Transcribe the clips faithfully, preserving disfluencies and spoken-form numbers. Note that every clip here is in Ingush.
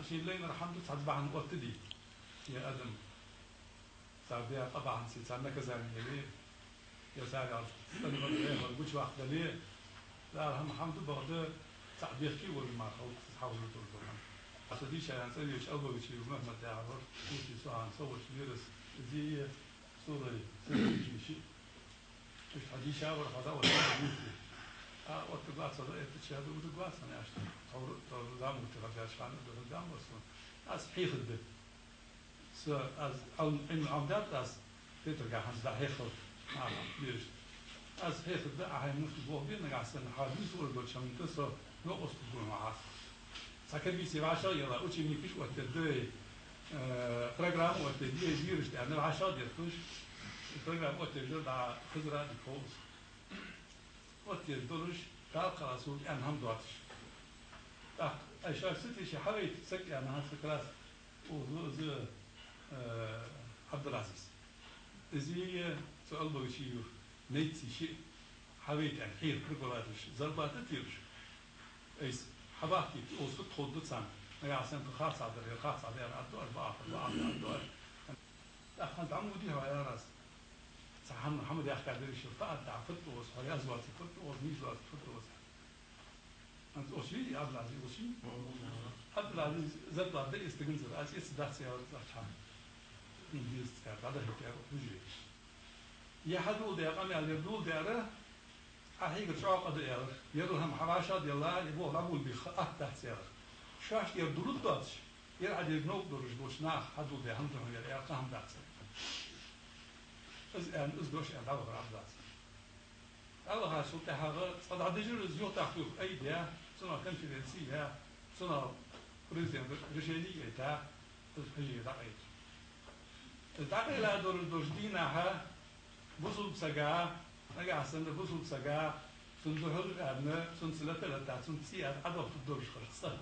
Ший лайнар хӀама да цхьа бахьан оттаде. Е адам цар бе къа бахьан се цар наказание ле, е цар ял тӀанвар ле, вар гучаваккхале, цар хӀама хӀама да бахьан да, цхьа бехке вар ма халкъ хьавзу тур дуран. Аса дийша ян цӀавеш Албогачиев Мухьмад яхар, муфти Сухан СовгӀаташ вирус, зие, сурай, сирай ши. Иштта хьадийша вар хьада, вот, муфти. А, вот, гуаца, да, это чья, да, вот, гуаца, не, а что? Таур, таур, да, муфти, хьада, шхана, да, да, муфти. Аз хьехад да. Со, аз, ал, им, ал, да, аз, Петр га хьанз да хьехал. А, бирш. Аз хьехад да, а, хьай муфти бохби, нагахь санна, хьа, дис вар, да, чам, да, со, но, ост, гур, ма, аз. Цхьа комиссия вӀашагӀъелла, ученикаш оттаде, э, программа оттаде, вирус тӀа, ну, вӀашагӀдетташ. Программа оттаде, да, хазра дикхалус. Оттаде долаш, Дала кхаласул аьнна хӀама доацаш. ТӀаккха, ай, шоаш ца тийша, хьавайта саг аьнна хӀанз как раз укхаза из, э, Ӏабдул-Ӏазиз. Из е цу Албогачиев найц шиъ хьавайта аьнна, хьехар препараташ, зарплата тираш. Айса хьабахкийта, оцу фу тховда царна. Нагахь санна тхо харцахьа дар, харцахьа дар, Ӏадду аш, баха, баха, Ӏадду аш. ТӀаккха дӀа ма вуди хьо, яр аз. Цхьа хӀама, хӀама дехка дерриш, фу Ӏадда, фу тӀа оз, хьо яз вац, фу тӀа оз, нийс вац, фу тӀа оз. Анц оз вий, Ӏабдул-Ӏазиз оз вий? Ӏабдул-Ӏазиз зарплата да, эс даган зар, аз эс дац, яр аз, цхьа. Ин деза цхьа, дӀадахийтар хьужаре. Е хьадоладаь къамаьл, ер доладаьр, Ӏа хьийгар чӀоагӀа къа да, аьлар. Ер хӀама хьавӀашагӀделла, е боху дӀаболабе атта дац, аьлар. Шоашта ер дург доацаш, ер Ӏа дерг новкъа долаш болча наха хьадоладаь хӀама да хьона ер, аьлар, кхы хӀама дац. Из аьнна, из дош аьнна, дӀавахар Ӏабдул-Ӏазиз. ДӀавахачул тӀехьагӀа цкъа дӀадижар из, юхатӀаккха юха айдаь, цунах конференци яь, цунах президента решени яйтар, из хьажий дӀакъайла. Из дӀакъайла долаш долча дийнахьа бусалба сага, нагахь санна бусалба сага, цунна духьал аьнна, цунца лата-лата, цунна цӀий аьнна, Ӏадохтур долаш хилар цкъа.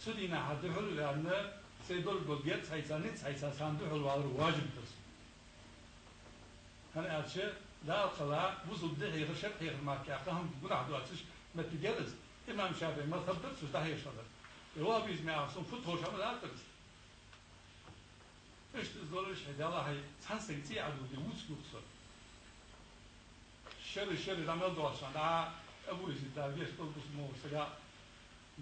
Цу дийнахьа духьал аьнна, сай долаш дола герз хьайца, низ хьайца, царна духьал валар важиб да. ХӀана аьлча, Дала кхала, бусалба ди хьехар, шарӀ хьехар мара кхы хӀама гунахь доацаш моттиг яр из. Имам ШафиӀий мазхӀаб дар цу дӀахьеша хилар. Э, ваххабизм яхар сона фу тховш хӀама латтар из. Иштта из долаш хье, Даьла хьай, цхьан сага цӀий Ӏадоде вувц юха со. Шера, шера дӀа мел доаллаш, дӀа Абу Язид да веш долгус мо сага,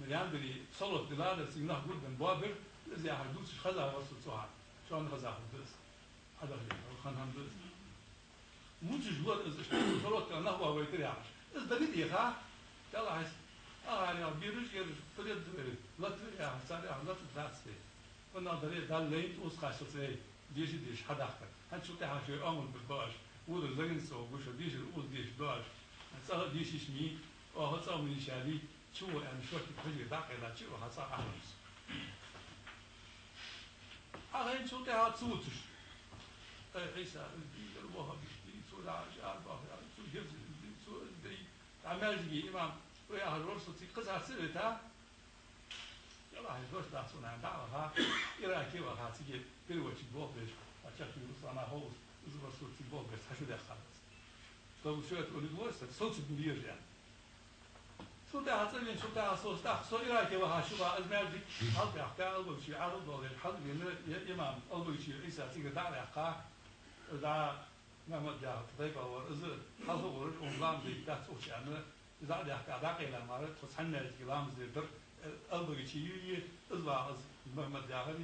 Яндари салот дилладар, цига нах гурган боабир, из яхар дувцаш хеза вар со цу хана. Шоана хеза хургда из. Хьадахьа, хӀама да из. Мужиж вар из, иштта салот дилла нах боабайтар яхаш. Из дага деха, Даьла хьайса, агӀар яха, бераш, ераш, фу дергда вай, латвар яхаш, цар яхаш, латвар дац вай. Ванна даре, Далла лайна тӀа ус кхаччалца вай, деша, деша хьадахкар. ХӀанз цул тӀехьа шоай оамал бир доаш, вудар лаганца гуш, дешар ус деша доаш. ЦӀагӀа дешаш ми, оаха цӀагӀа ма дешари, чу во аьнна, шортта хьажий дӀакъайла, чу во хьа цӀагӀа ахьарус. Ахьа цул тӀехьа ца вувцаш. Ай, Ӏийса, из дийгар ваха, бишти, цо яхаш, ар баха, цо герз, из ди, цо из дай. ДӀа маьждиге имам, вай ахьа рорсо цига кхаза ца вета. Яла хьай дош дац, цунна дӀа ваха, Ираке ваха, цига переводчик болх беш, а чакхи Руслана ховс, из рорсо цига болх беш, хьашу дехха. Чтобы всё это улеглось, так, соцу дунья. Цул тӀехьа цӀа вена, цул тӀехьа со, тӀаккха со Ираке ваха шу ва, аз маьждиг хьалбаьхка, Албогачиев Ӏадал долаш, хьалвена, я имам Албогачиев Ӏийса цига дӀа а ваьккха, из дӀа Мухьмад яхар тайпа вар, из хьалха гӀураш, ун ламаз дайта дац ухча аьнна, из дӀа а даьхка, дӀакъайла мара, тхо цхьан маьждиге ламаз дер дар, Албогачиев, из ва из Мухьмад яхар,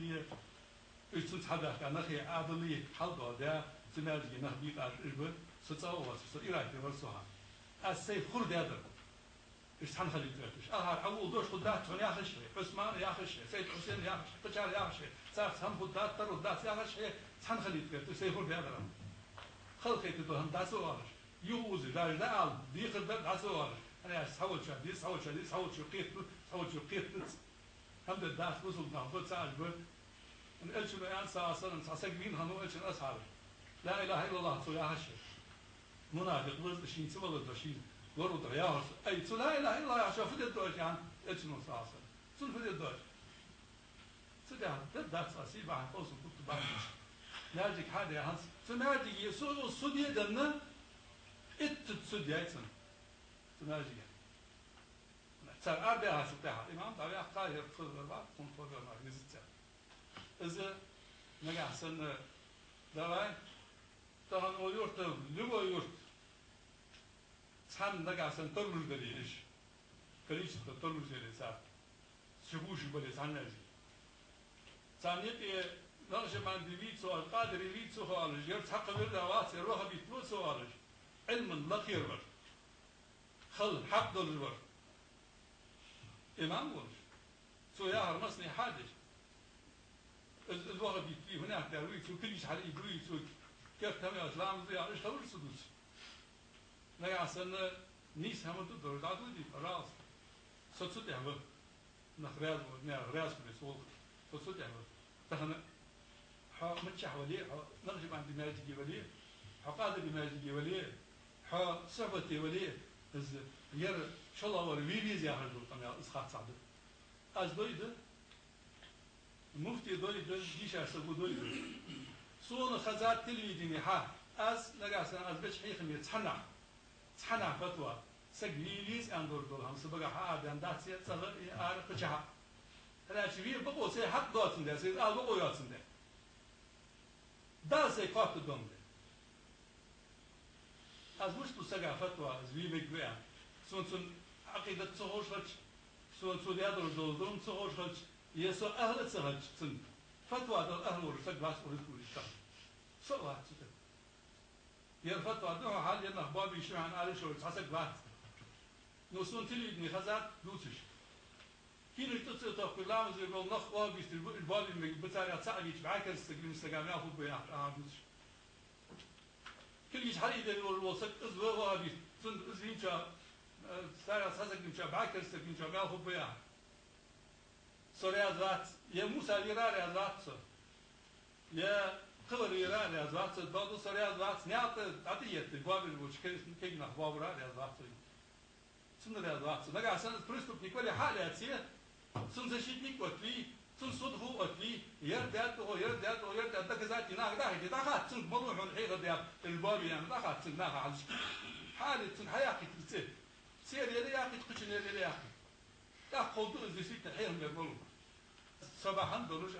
Уж цунца хьабаьхка нахе Ӏадали хьалдоаладаь, цу маьждиге нах бийкъаш уж ба, со цӀа а воацаш, со Ираке вар со хьа. Аз сай хургдаьдар. Уж цхьана хилийта гӀерташ. Ахьар Ӏавул дош хургдац хьона яхаш хье, Ӏусмана яхаш хье, Сайд-Хьусена яхаш хье, кхычар яхаш хье, царца хӀама хургдац, тара хургдац яхаш хье, цхьана хилийта гӀерташ, сай хургдаьдар. Халахетар дола хӀама дӀа ца оалаш. Юха уза, даже дӀаала, дехар дар дӀа ца оалаш. ХӀана аьлча цхьаволчоа деза, цхьаволчоа деза, цхьаволчо кхетаду, цхьаволчо кхетадац. ХӀама дар дац, бусалба нах ба, цхьа уж ба. Элчано аьннад, صلى الله عليه وسلم, цхьа саг вийна хиннав Элчан асхьабаш. لا إله إلا الله цо яхаш хье. Мунафикъ ва из, шийна ца валар да, шийна лору да яхаш. Ай, цу لا إله إلا الله яхачоа фу дергда оаш, аьннад Элчано, صلى الله عليه وسلم. Цунна фу дергда оаш? Цу тӀехьа дергдац аз, сий бахьан, къовсам кутта бахьан. Маьждиг хьадаь хӀанз. Цу маьждиге со, со судья денна, иттаза судья яй цун. Цу маьждиге. Цар арабаьхачул тӀехьагӀа имам дӀаваьккха, ер тхо вар вац, тхона тхо вар вац, низ ца. Из нагахьа санна, давай, тахан укх юрта, любой юрт, цхьанна нагахьа санна тарлуш дале уж, количество тарлуш дале цар, ши-бӀаь шу бале цхьанне а. Царна юкъе накъшбанди вий ца оалаш, къадири вий ца оалаш, ер цхьаккха вирда вац, ер ваххабит ва ца оалаш, Ӏилман лакхера вар, хала хьакъ долаш вар имам волаш. Цо яхар массане хьадеш. Из, из ваххабит вий, хӀунах тӀера вий, цо кулгаш хьалъайдеш вий, цо керта хӀама яхаш, ламаз яхаш, хабараш ца дувц. Нагахьа санна нийса хӀама да долаш дӀадоде, пожалуйста. Со цу тӀа ва. Нах раьза ва, наьха раьза хургья са гӀулакха. Со цу тӀа ва. Тахан хьо миччахьа вале, хьо накъшбанди маьждиге вале, хьо къадири маьждиге вале, хьо сухьбате вале, из ер шоллагӀвар ве веза яхаш дола къамаьл из хьацахьа да. Аз дой да, муфти дой да, дийша саго дой да. Сона хезад телевидене хьа, аз нагахьа санна аз беча хьехаме цхьаннахьа, цхьаннахьа фатва, саг ве веза аьнна долаш дола хӀама са багахьа хьаарадаьнна дац, е цӀагӀа, е ара, кхычахьа. ХӀана аьлча ве бокъо сай хьакъ доацандаь, сай ала бокъо йоацандаь, Дала сай котта доандаь. Аз мишта лу сага фатва, аз ве мегаргва аьнна? Сона цун Ӏакъидат ца ховш хилча, сона цо даь долаш дола зулам ца ховш хилча, е со ахӀла ца хилча, цун фатва дала ахӀла волаш саг вац укх рузкъа тӀа. Со а вац цу тӀа. Ер фатва да хьона хьал, ер нах боабе йиш я хьона ала йиш йолаш цхьа саг вац. Но сона телевидене хезад дувцаш. Кинаш тӀа ца тохкаш ламаз деш бола нах ваххабисташ ба, уж боабе мегаргба, царех цаӀ вийча бӀаь керста саг вийнача сага маьл хургба яхаш, ахьа дувцаш. Кулгаш хьалъайдеш вола саг из ва ваххабист, цунна из вийначоа, э, царех цхьа саг вийначоа, бӀаь керста саг вийначоа маьл хургба яхаш. Со раьза вац, е Муса вера раьза вац со, е кхывар вера раьза вац со, догӀа со раьза вац, наькъа тӀа дӀатӀаетташ боабеш болча кегий нах боабара раьза вац со. Цунна раьза вац со. Нагахьа санна из преступник вале хьа а лаьце, цун защитник оттаве, цун судхо оттаве, ер даьд укхо, ер даьд укхо, ер даьд, доказать де, наха дӀахьийте, дӀахатта цунга, малав хьона хьехар даьр, из боабе аьнна, дӀахатта цунга наха хьалхашка. Хьале цунга хьаяьккхийта ца. Церера яьккхийта, кхычунерера яьккхийта. ТӀаккха ховргда из действительно хьехам бер малав. Со бахьан долаш,